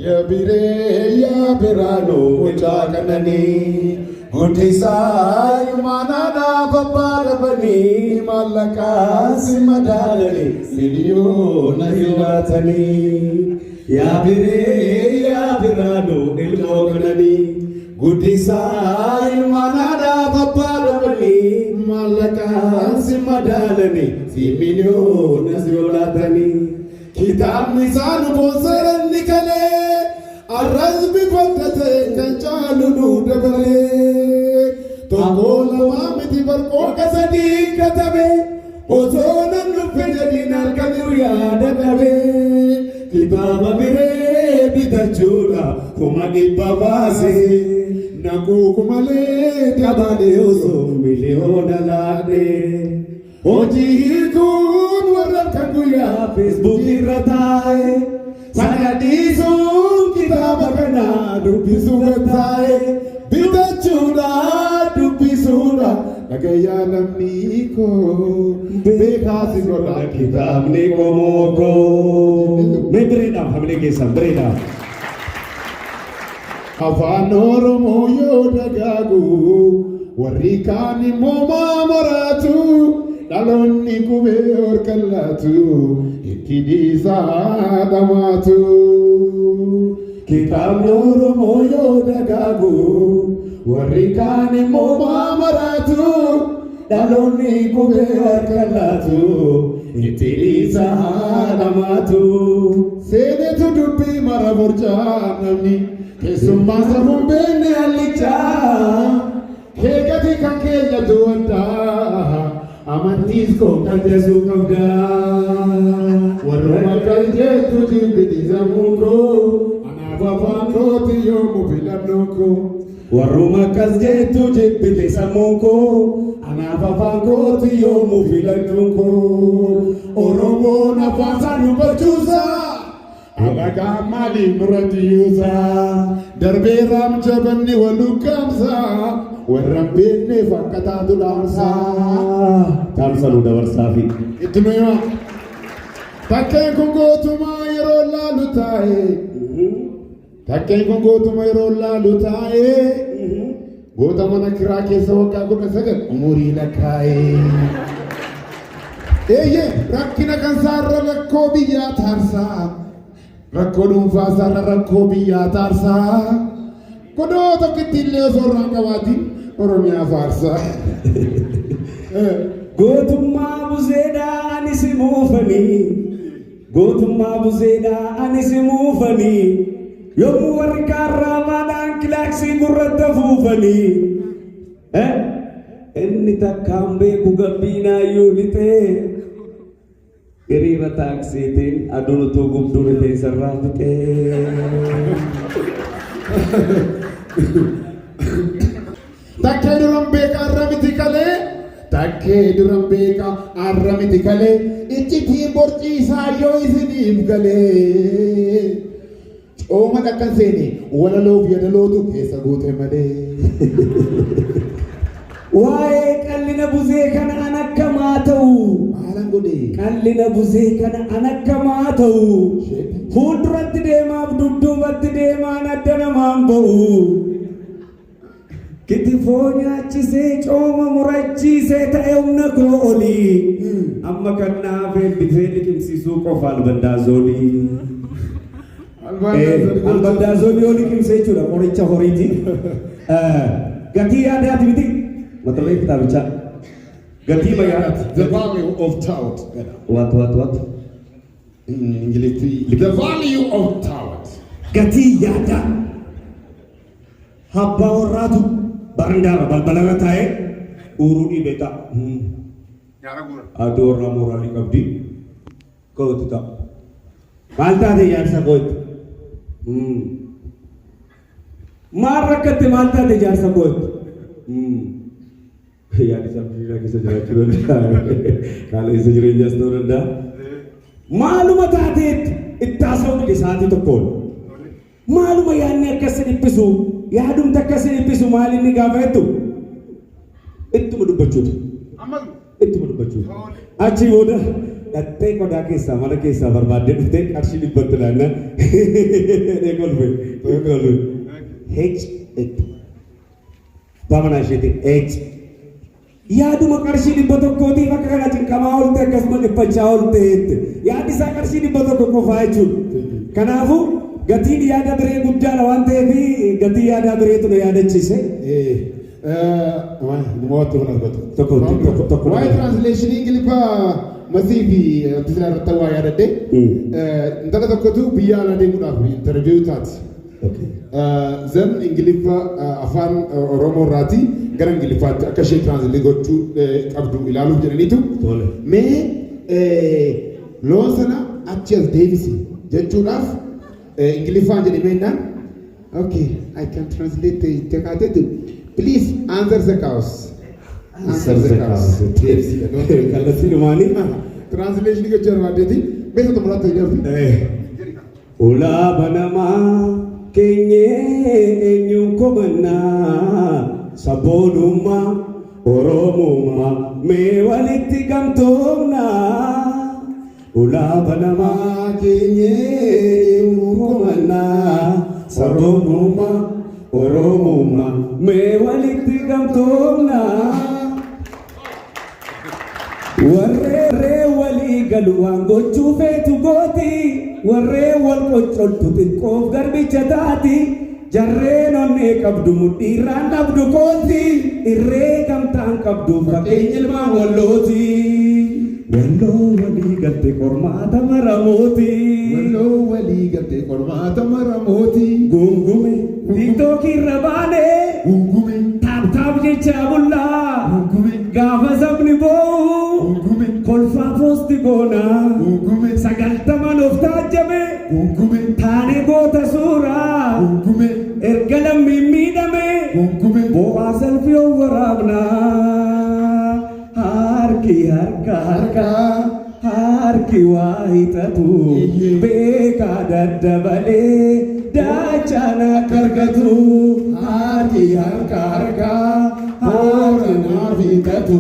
Yaa biree yaa biraanuu mucaa qananii guddisaa ilmaan haadhaaf abbaa dhabanii maallaqaan si madaalanii miliyoona si laatanii. Yaa biree yaa biraanuu ilmoo qananii guddisaa ilmaan haadhaaf abbaa dhabanii maallaqaan si madaalanii si miliyoona si laatanii. Kitaabni isaa nu boonseera inni kalee arras bifa adda ta'een kan caalu nu dabalee. Tokko lamaa miti barqooqa sadii katabe otoo nan dhuffe jedhiin halkaniru yaada dhabe. Kitaaba biree bitachuudha 100,000 baase naquu kumalee dabalee osoo miliyoona laadhee. Hojii hiikuun warra kan guyyaa feesbuukii irra taa'e sana dhiisuun kitaaba kana dubbisuu kan taa'e bitachuudha dubbisuudha dhagayyaa lammii koo beekaa si godha kitaabni qomoo koo. Mee bireedhaaf hamilee keessan bireedhaaf. Afaan Oromoo yoo dagaagu warri kaan immoo maa maraatu dhaloonni qubee horkan laatu itti dhiisaa dhamaatu. Kitaabni Oromoo yoo dagaagu warri kaan immoo maa maraatu dhaloonni qubee harka laatu itti dhiisaa dhamaatu. Seenetu dubbii mara borcaa namni keessummaa safuun beekne hallichaa keegati kan keenyatu addaa amantiis koo kan jasuu qabdaa. Warruma kan jettu jibbiti sammuu koo anaaf afaan kooti yoomu filannoo koo. Warruma akkas jettu jibbite sammuun koo anaaf afaan kooti yoomuu filannoon koo. Oromoon afaan isaa dubbachuusaa alagaa maaliif nurratti yuusaa darbeeraam jabanni wal ukkaamsaa warra hin beekneef akka taatu dhaamsaa. Dhaamsa nu dabarsaafi. Itti nu himaa. Takkeen kun gootumaa yeroo laalu taa'e. Takkeen kun gootuma yeroo laalu taa'ee goota mana kiraa keessa waggaa 19 umurii lakkaa'ee. Eeyyee rakkina kan saarra rakkoo biyyaa taarsaa. Rakkoo dhuunfaa saarra rakkoo biyyaa taarsaa. Godoo tokkitti illee osoo irraa qabaatiin Oromiyaa faarsaa. Gootummaa buzeedhaa ani si muufanii. Gootummaa buzeedhaa ani si muufanii. Yommuu warri kaan raamaadhaan kilaaksii gurratti afuufanii. Eh? Inni takkaan beeku gabbiinaayyuu lixee. Hiriira taaksiitiin aduun utuu gubduu rifeensa irraa fixee. Takkee duran beeka arra miti kalee. Takkee duran beeka arra miti kalee. Iccitiin borcii isaa yoo isiniif galee. Cooma dhakkan seene walaloof yadalootu keessa guute malee. Waa'ee qallina buzee kana an akkamaa ta'u. Maalan godhe? Qallina buzee kana an akkamaa ta'u. Fuulduratti deemaaf dudduubatti deemaan adda namaan ba'u. Kitifoo nyaachisee cooma murachiisee ta'e humna koo olii. Amma kan naaf eebbisee liqimsiisuu qofa albandaazoolii. Albandaazoolii yoo liqimsee jechuudha qoricha horiiti. Gatii yaadaati miti. Mata duree kitaabichaa. Gatii yaadaati. The value of thought. What, what, what? In English, the value of thought. Gatii yaadaa. Abbaa warraatu barandaarra balbalarra taa'ee uuruu dhiibee ta'a. Haati warraa mooraalii qabdi. Kootu ta'a. Maal taate jaarsa kootti? Maal rakkatte maal taate jaarsa kootti? Yaadi isaa bishaan keessa jiraachuu danda'a. Qaala'insa jireenyaas ta'uu danda'a. Maaluma taateetti itti haasa'uu dide sa'aatii tokkoon. Maaluma yaadni akkas si dhiphisu yaadumti akkas si dhiphisu maal inni gaafa jettu ittuma dubbachuuti. Ittuma dubbachuuti. Achi booda Dhattee qodaa keessaa mana keessaa barbaaddee dhuftee qarshii 100tti laannaan jedhee kolfe. Kolfe. H abbaa manaa isheetiin H. Yaaduma qarshii 100tiif akka kana cinqamaa oolte, akkasuma dhiphachaa oolte jette. Yaadni isaa qarshii 100 qofaa jechuudha. Kanaafuu gatiin yaada biree guddaadha waan ta'eef gatii yaadaa bireetu na yaadachiise. Namoota kun argatu. Tokko tokko tokko. Waa'ee translationii Ingiliffaa masii fi antisilaa irratti waa yaadadhe. Intala tokkotu biyya alaa deemuudhaaf interview taati. Then Ingiliffa afaan Oromoo irraati gara Ingiliffaatti akka ishee translate gochuu qabdu ilaaluuf jedhaniitu. Mee loon sana achi as deebisi jechuudhaaf Ingiliffaan jedhee jennaan. "Okay, I can translate the kaatetu. Please answer the cows. Answer the cows." Deebisi. Kallattii dhumaanii. Translation gochuu barbaadeeti. Beekta xumuraatti jedhu. Ulaa banamaa keenyee eenyuun komannaa, sabboonummaa Oromummaa mee walitti gamtoomnaa. Ulaa banamaa keenyee eenyuun komannaa, sabboonummaa Oromummaa mee walitti gamtoomnaa. Warree walii galu waan gochuu feetu gooti. Warree wal qoccoltu xiqqoof garbicha taati. Jarreen onnee qabdu mudhiirraan dhabdu kooti. Irree gamtaan qabdu fakkeenya ilmaan Wallooti. Walloo walii galte qormaata maramooti. Walloo walii galtee qormaata maramooti. Gungume TikTokii irra baanee. Gungume. Tap tap jechaa bullaa. Gungume. Gaafa sabni boo'u. Gungume. Kolfaa post goonaa. Gungume. 90n of taajjabe. Gungume. Taane goota suuraa. Gungume. Erga lammiin miidhame. Gungume. Bo'aa selfie of waraabnaa. Harki harka harka. Harki waa hixatu. Beekaa daddabalee daachaan akka argatu. Harki harka harka. Harki waa hixatu.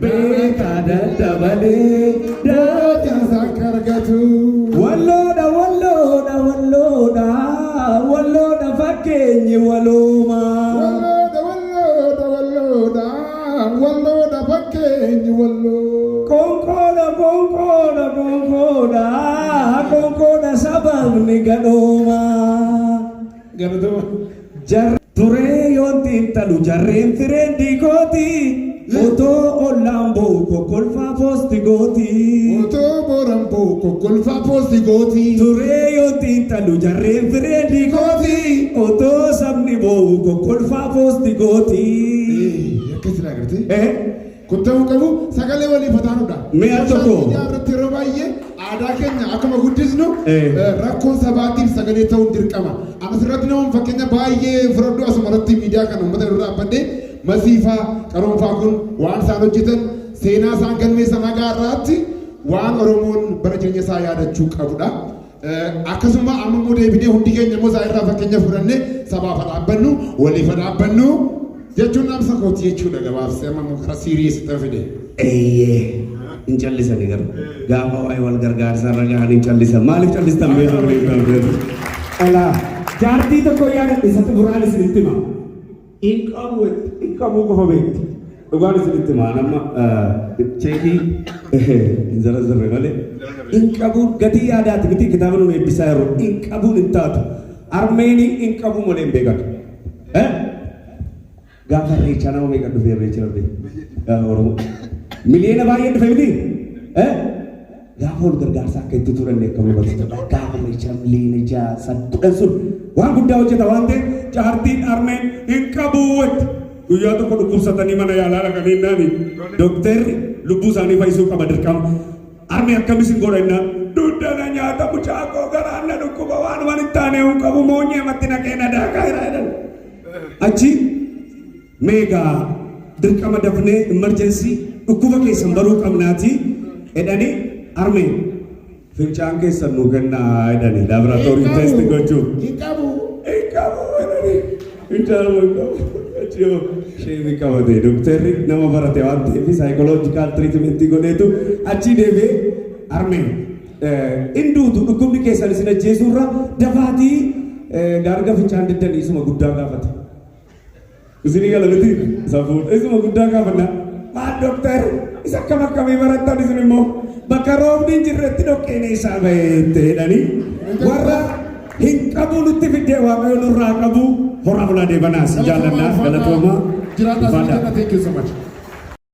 Beekaa daddabalee daachaan akka argatu. Walloodha, walloodha, walloodha, walloodha, fakkeenyi walooma. Walloodha, walloodha, walloodha, walloodha, fakkeenyi walloo. Konkoodha, konkoodha, konkoodha, konkoodha, sababni gadhooma. Galatoma. Jar turee yoon xiinxalu jarreen fireen diikooti. Otoo ollaan bo'u kokkolfaa post gooti. Otoo boran bo'u kokkolfaa post gooti. Turee yoon xiinxalu jarreen fireen diikooti. Otoo sabni bo'u kokkolfaa post gooti. Akkas jira agartee. Eh? Kun ta'uu qabu sagalee waliif ta'anudha. Mi'a tokko. Miidiyaa irratti yeroo baay'ee aadaa keenya akkuma guddisnu rakkoo sabaatiif sagalee ta'uun dirqama. Asirratti namoonni fakkeenya baay'ee fudhadhu, asuma irratti miidiyaa kana uummata irra dhaabbadhee masiifaa qaroonfaa kun waan isaan hojjetan, seenaa isaan galmeessan hagaa irraatti waan Oromoon bara jireenya isaa yaadachuu qabudha. Akkasuma amma immoo deebinee hundi keenya immoo isaa irraa fakkeenya fudhannee sabaaf haa dhaabbannu, waliif haa dhaabbannu jechuun dhaamsa kooti jechuudha, gabaabsee amma immoo karaa serious ta'e fide. Eeyyee. Hin callisanii garuu. Gaafa waa'ee wal gargaarsa irra gahan hin callisan. Maaliif callistan beeku? Alaa jaartii tokko yaadadhe, isa xumuraan isinitti hima. Hin qabu, hin qabu qofa beekti. Dhugaan isinitti hima, nama cheekii hin zarazarre malee. Hin qabu gatii yaadaati miti, kitaaba nuun eebbisaa yeroo hin qabuun hin taatu. Armeenii hin qabu malee hin beekan. Gaafa irreechaa nama meeqa dhufe irreecha darbee? Gaafa Oromoo. Miliyoona baay'ee dhufe miti? Gaafa wal gargaarsa akka itti turanne akka mul'atu. Gaafa irreechaa miliyoona 6 10 sun waan guddaa hojjeta waan ta'eef jaartiin armeen hin qabu jetti. Guyyaa tokko dhukkubsatanii mana yaalaa dhaqanii naani dooktarri lubbuu isaanii fayyisuu qaba dirqama. "Armee, akkamis hin godha?" jennaan, "Dugda nyaata, mucaa koo, garaan na dhukkuba, waan waan hin taane hin qabu, moonyee matti naqee na daakaa jira," jedhan. Achi meegaa dirqama dafnee emergency dhukkuba keessan baruu qabnaati jedhanii, "Armee, fincaan keessan nuu kennaa," jedhanii laaboraatoorii test gochuuf. Hin qabu. Hin qabu jedhanii, fincaan hin qabu. Achi yoo sheemii qabate, dooktarri nama barate waan ta'eef psychological treatmentii godheetu achi deebi'ee Armee hinduutu dhukkubni keessan isin ajjeesuurra dafaatii gaarga fincaan diddanii isuma guddaa gaafate. Isinii gala miti safuun isuma guddaa gaafanna. Maal dooktar, isa akkam akkamii barattan isin immoo, bakka roobni hin jirretti dhoqqeen isaa bahee jedhanii warra hin qabu nutti fiddee. Waaqayyo nurraa qabu. Horaa bulaa, deebanaa, si jaallannaa, galatoomaa. Jiraadhaa. Ulfaadhaa. Thank you so much.